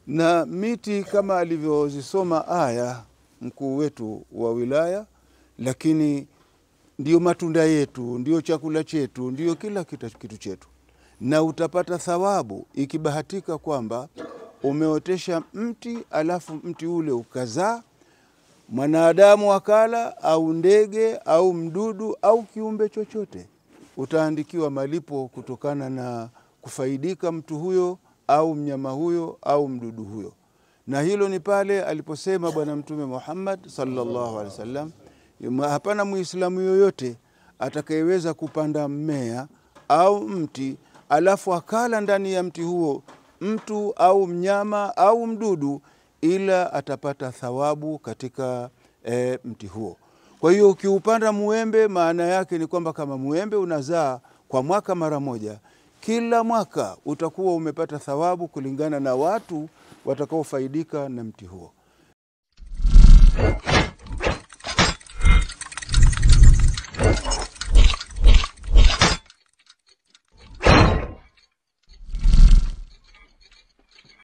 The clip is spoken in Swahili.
Na miti kama alivyozisoma aya mkuu wetu wa wilaya, lakini ndiyo matunda yetu, ndiyo chakula chetu, ndiyo kila kitu chetu. Na utapata thawabu ikibahatika kwamba umeotesha mti alafu mti ule ukazaa, mwanadamu akala au ndege au mdudu au kiumbe chochote, utaandikiwa malipo kutokana na kufaidika mtu huyo au mnyama huyo au mdudu huyo. Na hilo ni pale aliposema Bwana Mtume Muhammad sallallahu alaihi wasallam, hapana Muislamu yoyote atakayeweza kupanda mmea au mti alafu akala ndani ya mti huo mtu au mnyama au mdudu, ila atapata thawabu katika mti huo. Kwa hiyo ukiupanda muembe, maana yake ni kwamba kama muembe unazaa kwa mwaka mara moja, kila mwaka utakuwa umepata thawabu kulingana na watu watakaofaidika na mti huo.